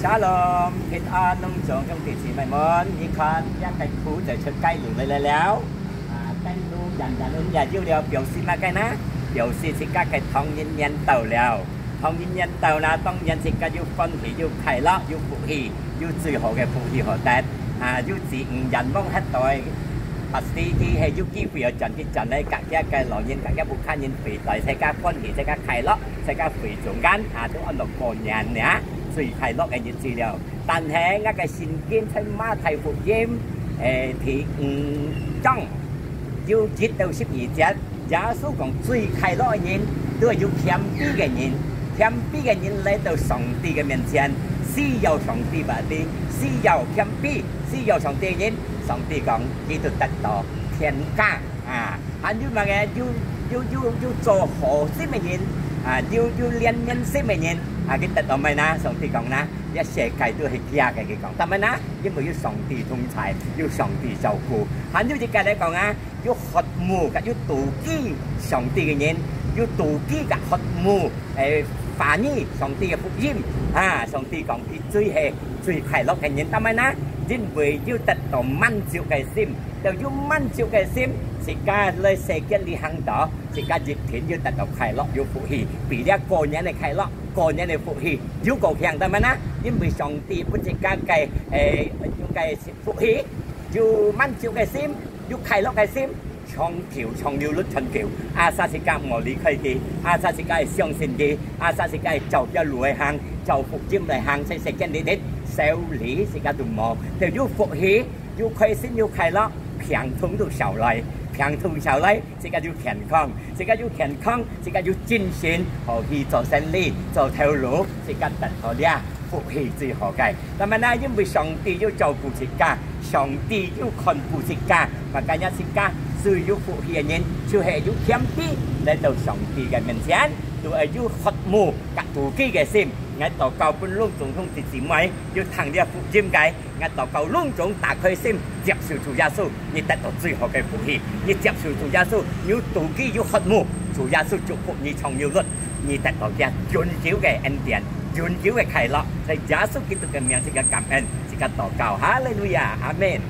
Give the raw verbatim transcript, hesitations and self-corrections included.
Shalom，平安，攏總兄弟姊妹們，你看，這个苦就出街路來了。啊，等路遠遠也有了，表示麼个呢？表示自家个唐人年到了。唐人年到啦，當然自家有歡喜，有快樂，有福氣，有最好个福氣好得。啊，有子女願望遐多个，pasti佢係有機會要轉去轉來，佮佢个老人，佮佢屋下人回來，自家歡喜，自家快樂，自家回中間，啊，都安到過年呢，最快樂个日子了。 但係𠊎个聖經在馬太福音，誒，第五章，有一到十二節，耶穌講最快樂个人，都係有謙卑个人。謙卑个人來到上帝个面前，需要上帝話語，需要謙卑，需要上帝个人。上帝講，佢都得到天家。啊，還有麼个？有，有，有，有做好心个人，啊，有，有憐憫心个人，啊，佢得到麼个呢？上帝講呢， 這世界都係假个，佢講。但係呢，因為有上帝同在，有上帝照顧。還有一个來講啊，有渴慕佮有妒忌上帝个人，有妒忌佮渴慕，誒，話語上帝个福音啊，上帝講佢最係最快樂个人。但係呢，因為有得到滿足个心，就有滿足个心，自家來世間旅行到，自家一定有得到快樂，有福氣，比這過年个快樂，過年个福氣 有夠強，但係呢，因為上帝分自家个，誒，有个福氣，有滿足个心，有快樂个心，長久、長久、長久。Asal自家無離開佢，asal自家相信佢，asal自家照佢路來行，照福音來行，在世間裡頭，愁慮自家都無，就有福氣，有開心，有快樂，病痛都少來，病痛少來，自家有健康。 自家有健康，自家有精神，好去做生理、做頭路，自家得到這福氣最好个。但係呢，因為上帝有照顧自家，上帝有看顧自家，makanya自家最有福氣个人，就係有謙卑來到上帝个面前，都係有渴慕佮妒忌个心。𠊎禱告分攏總兄弟姊妹，有聽這福音个， 𠊎禱告攏總打開心，接受主耶穌，你得到最好个福氣。你接受主耶穌，有妒忌，有渴慕，主耶穌祝福你長有福，你得到佢永久个恩典，永久个快樂。在耶穌基督个名，自家感恩，自家禱告，哈利路亞，阿門。